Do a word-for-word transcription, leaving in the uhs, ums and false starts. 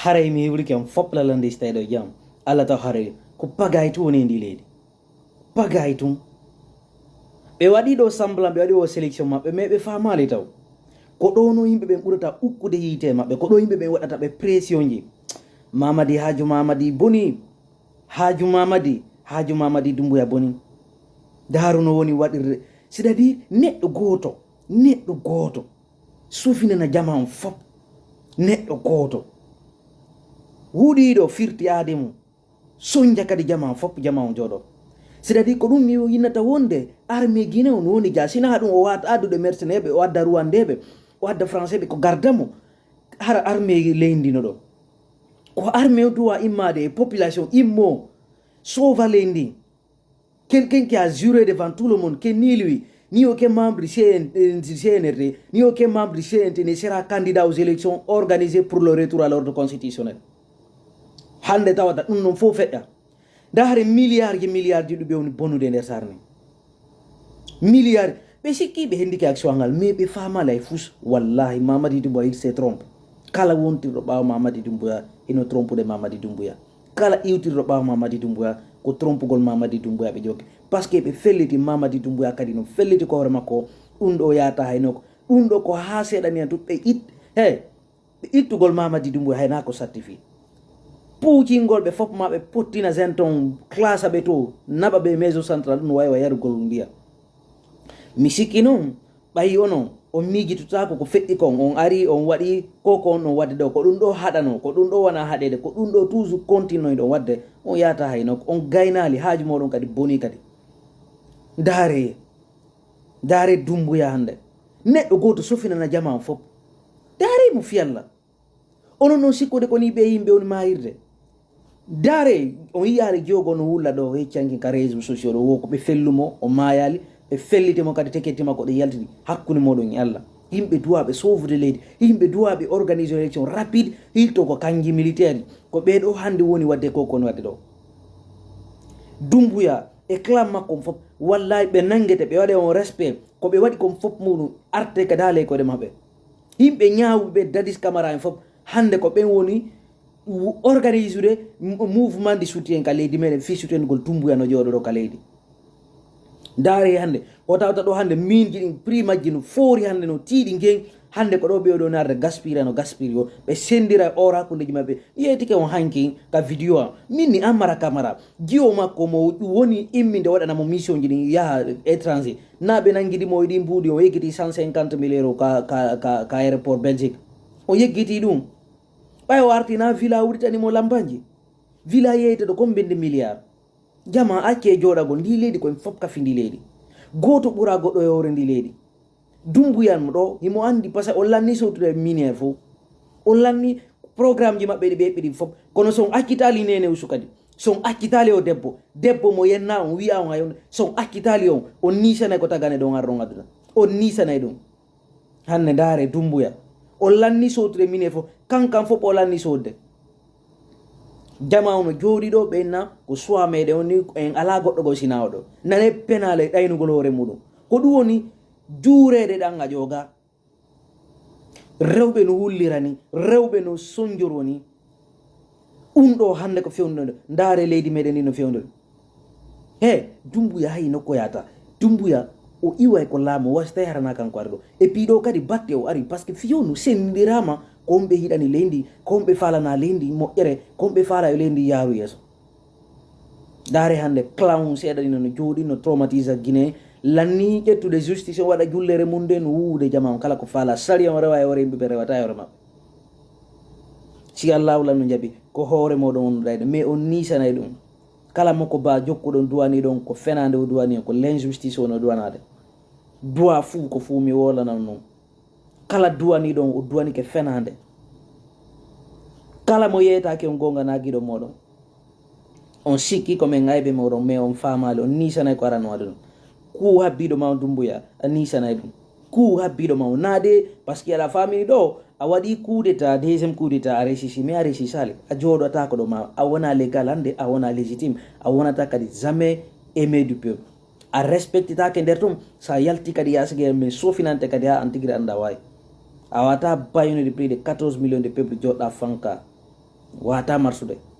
Haray mi heɓrike on fof lalande si tawi ɗo jam. Allah taw haray ko pagay tun woni e ndi leydi. Pagay tun. Ɓe waɗi ɗo semblant, ɓe waɗi o sélection maɓɓe, mais ɓe faamaali taw. Ko ɗo no yimɓe ɓen ɓurata ukkude yiite maɓɓe, ko ɗo yimɓe ɓen waɗata ɓe pression ji. Mamadi, haaju Mamadi boni, haaju Mamadi, haaju Mamadi Dumbuya boni. Daaru no woni waɗirde, c'est-à-dire neɗɗo gooto, neɗɗo gooto. Sufinana jama on fof, neɗɗo gooto. Wuɗiiɗo firti aade mum. Sonja kadi jama fof, jama on jooɗo. C'est-à-dire ko ɗum mi yinnata wonde armée Guinée on woni ja. Sina haɗum o wata addude mercenaire ɓe, o adda rwandais ɓe, o adda français ɓe ko garda mo. Hara armée leydi no ɗo. Ko armée o doit immade e population immo, sauva leydi. Quelqu'un qui a juré devant tout le monde, que ni lui, ni aucun membre du C N, euh, du C N R D, ni aucun membre du C N T ne sera candidat aux élections organisées pour le retour à l'ordre constitutionnel. Hannde tawata ɗum noon fof feƴƴa. Nda hare milliard ji milliard ji ɗuɓe woni bonude e nder sarne. Milliard. Ɓe sikki ɓe hendike action ngal, mais ɓe faamaali hay fus. Wallahi, Mamadi Doumbouya, il se trompe. Kala wontirɗo ɓaawo Mamadi Doumbouya, ino trompude Mamadi Doumbouya. Kala iwtirɗo ɓaawo Mamadi Doumbouya, ko trompugol Mamadi Doumbouya ɓe jokki. Parce que ɓe felliti Mamadi Doumbouya kadi no felliti ko hoore makko. Ɗum ɗo yaata hay no ko. Ɗum ɗo ko haa seeɗa ni en tun ɓe it-, he, ɓe ittugol Mamadi Doumbouya hay na ko sattifi. Puucingol ɓe fof ma ɓe pottina zen ton, classa ɓe to, naɓa ɓe maison centrale, ɗum no wayi wa yarugol ndiyam. Mi sikki noon, ɓayi onon, on miijitotaako ko feƴƴi kon, on ari, on waɗi ko ko on ɗon waɗde ɗo, ko ɗum ɗo haɗanoo, ko ɗum ɗo wona haɗeede, ko ɗum ɗo toujours continuoyɗon waɗde, on yaata hay nokku, on gaynaali, haaju mooɗon kadi bonii kadi. Ndaaree, ndaaree Dummbuya hannde. Neɗɗo gooto sofinana jama on fof. Ndaaree mo fiyalla. Onon noon sikkude ko ni ɓe yimɓe woni maayirde. Ndaaree, on yiyaali joogo no wulla ɗo, heccanki ka réseaux sociaux ɗo, wo ko ɓe fellu mo, o maayaali, ɓe felliti mo kadi, teketti makko ɗo yaltiti hakkunde mooɗon e Allah. Yimɓe duwaaɓe soofude leydi, yimɓe duwaaɓe organiser élection rapide, hirto ko kanji militaire, ko ɓee ɗo hannde woni waɗde ko kon waɗde ɗo. Dummbuya e clan makko on fof, wallahi ɓe nanngete, ɓe waɗe on respect, ko ɓe waɗi kon fof muɗum arte ka daaley koɗe maɓɓe. Yimɓe ñaawuɓe ɓe Dadis Camara en fof, hannde ko ɓen woni wu-, organisude mo-, mouvement de soutien ka leydi meɗen, fii soutenugol Dummbuya no jooɗoɗo ka leydi. Ndaaree hannde, ko tawta ɗo hannde, miinji ɗin, prix majji no foori hannde, no tiiɗi ngen, hannde ko ɗo ɓe ɗo naarde gaspira no gaspiri o, ɓe senndira e or hakkundeji maɓɓe. Mi yeetike on hanki ka vidéo am. Min ni Amara Camara, jiwo makko mo woni imminde waɗana mo mission ji ɗin yaha étranger. Na ɓe nanngidi mo e ɗin mbuuɗi, o yeggiti cent cinquante mille euros ka, ka, ka, ka aéroport Belgique. O yeggiti ɗum. Ɓay o arti na villa wuritani mo lambanji. Villa yeeyte ɗo kon mbindi milliard. Jama acce jooɗagol ndi leydi, ko en fof kafi ndi leydi. Gooto ɓura goɗɗo e hoore ndi leydi. Dummbuya mo ɗo, himo anndi, parce que o lanni sowtude minière fof. O lanni programme ji maɓɓe ɗi ɓe eɓɓi ɗin fof. Kono so on accitaali Nene Usu kadi, so on accitaali o debbo, debbo mo yenna on, wiya on hay on, so on accitaali on, on niisanay ko tagane ɗon arɗon aduna. On niisanay ɗum. Hannde ndaaree Dummbuya. O lanni sowtude minière fof, kankan fof o lanni sowtude. Jama on no jooɗi ɗo, ɓe inna ko suwa meɗen on ni, en alaa goɗɗo goo sinaa o ɗo. Nane penaale ɗaynugol hoore muɗum. Ko ɗum woni juureede ɗan a ƴooga. Rewɓe no wullira ni, rewɓe no sonjoroo ni. Ɗum ɗo hannde ko fewndo ɗo. Ndaaree leydi meɗen ndi no fewndo ɗo. He, Dummbuya hay nokko yaata. Dummbuya o iway ko laamu, o wasi tawi harana kanko ari ɗo. Et puis ɗo kadi batte o ari, parce que fewndo senndiraama, ko on ɓe hiɗani leydi, ko on ɓe faalana leydi moƴƴere, ko on ɓe faala yo leydi yaaru yeeso. Ndaaree hannde clan seeɗa ɗi no jooɗi, no traumatisa Guinée, lanni ƴettude justice, o waɗa jullere mum nden, wuwude jama on kala ko faala. Sariya on rewa e hoore yimɓe ɓe, rewata e hoore maɓɓe. Si Allahu lan no jaɓi, ko hoore mooɗon on ɗayde, mais on niisanay ɗum. Kala mo ko ba jokkuɗon duwani ɗon, ko fenaande o duwani on, ko l'injustice woni o duwanaade. Duwa fuu ko fuu mi wolanan non. Kala duwaniiɗo on, o duwanike fenaande. Kala mo yeetaaki on goonga na giɗo mooɗon. On sikki ko men ayɓe mooɗon, mais on faamaali, on niisanay ko arano aduna. Kuu habbiiɗo ma on Dummbuya, a niisanay ɗum. Kuu habbiiɗo ma on, naa de, parce que aɗa faamini ɗo, a waɗi coup d'état, deuxième coup d'état, a réussi, mais a réussissali. A jooɗotaako ɗo ma, a wona légal hannde, a wona légitime, a wonata kadi jamais aimé du peuple. A respectitaake nder ton, so a yalti kadi yaasi gere men sofinante kadi haa an tigi aɗa waawi. A wata bayonude plus de quatorze millions de peuple joɗɗa fanka. Wata marsude.